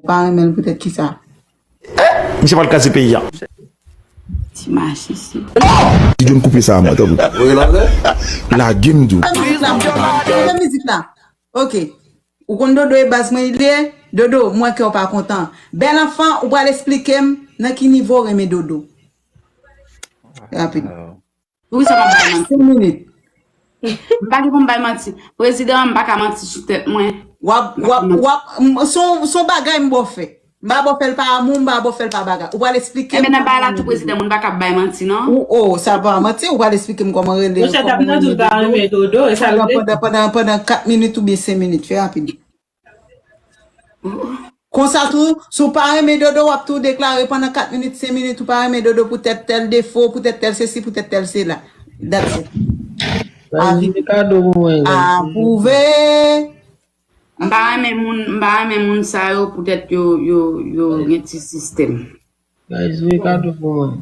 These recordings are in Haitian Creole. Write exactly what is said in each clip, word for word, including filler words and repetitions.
pa renmen l poutèt kisa? Misye pral kraze peyi a. Ti masisi. Ti John koupe sa a mwen tanpri. Wi, la vre? Lage m di w. Kite mizik la. Ok. Ou konn Dodo e baz mwen li ye? Dodo, mwen kè w pa kontan. Bèl anfan, ou pral esplike m nan ki nivo w renmen Dodo. Rapid. Poukisa w pa bay manti? Senk minit. M pa gen pou m bay manti. Prezidan, m pa ka manti sou tèt mwen. W ap, w ap, w ap, m- son, son bagay m ba w fè. M pa ba w fè l pa amou, m pa ba w fè l pa bagay. Ou pral esplike m. Enben, nan bagay la tou, prezidan, moun pa ka bay manti, non. Ou, oh, sa pa manti, ou pral esplike m kòman rele. Monchè, t ap nan tout pa renmen Dodo, e sa l Pandan, vle. pandan, pandan, pandan kat minit oubyen senk minit, fè rapid. Konsa tou, si w pa renmen Dodo, w ap tou deklare pandan kat minit, senk minit, ou pa renmen Dodo poutèt tèl defo, poutèt tèl sesi, poutèt tèl sela. That's it. Bay Zouve kado pou mwen. Apwouve. M pa renmen moun, m pa renmen moun sa yo poutèt yo, yo, yo gen ti sistèm. Bay Zouve kado pou mwen.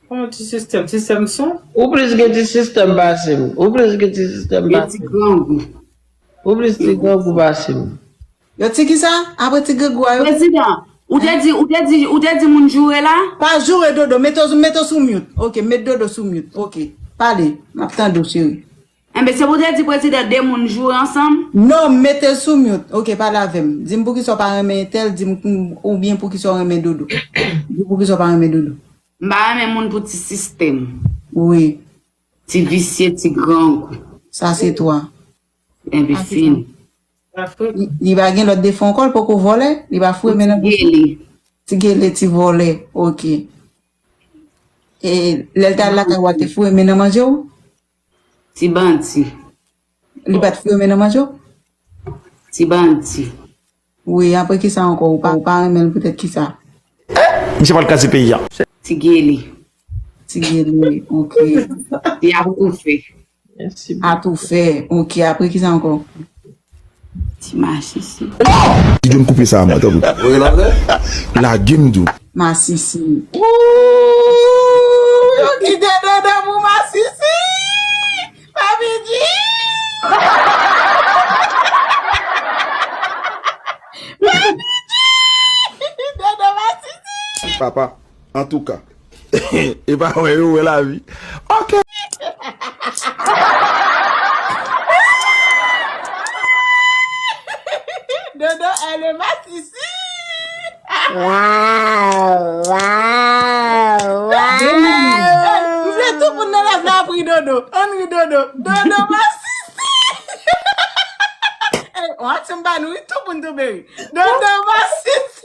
Kòman ti sistèm? Ti sistèm son? Ou plis gen ti sistèm pase m. Ou plis gen ti sistèm Yo pase ti m. Grangou. Ou plis ti grangou pase m. Yo ti kisa? Apre ti grangou a yo. Prezidan, ou te di, ou te di, ou te di moun joure la? Pa joure Dodo, mete, mete sou mute. Ok, met Dodo sou mute. Ok, pale. M ap tande w, cheri. Enben, se pou te di prezidan de moun joure ansanm? Non, mete l sou mute. Ok, pale avè m. Di m poukisa w pa renmen entèl, di m oubyen poukisa w renmen Dodo. Di m poukisa w pa renmen Dodo. M pa renmen moun pou ti sistèm. Wi, Ti visye, ti grangou. Sa se twa. Enben, fini. Li, li pa gen lòt defo ankò, l poko vòlè, li pa foure men nan bouch. Gele. Ti gele, ti vòlè. Ok. E lè l t al lakay ou a, te foure men nan manje w? Ti bandi. Li pa t foure men nan manje w? Ti bandi. Wi, apre kisa ankò? Ou pa, ou pa renmen l poutèt kisa? Misye pral kraze peyi a. Ti gele. Ti gele, ok. Ti atoufè. Atoufè, ok. Apre kisa ankò? Ti masisi. Ti John koupe sa a mwen tanpri. Wi, la vre? Lage m di w. Masisi. Yo kite Dodo pou masisi. Papi G. Papi G. Dodo masisi. Papa, antouka. E pa wè yo wè lavi. Ok. Dodo, elle est masisi. Waw, waw, M vle tout moun nan live la ap ri Dodo. Ann ri Dodo. Dodo masisi. Ey, w ap ti m ba nou ri, tout moun tou beri. Dodo masisi.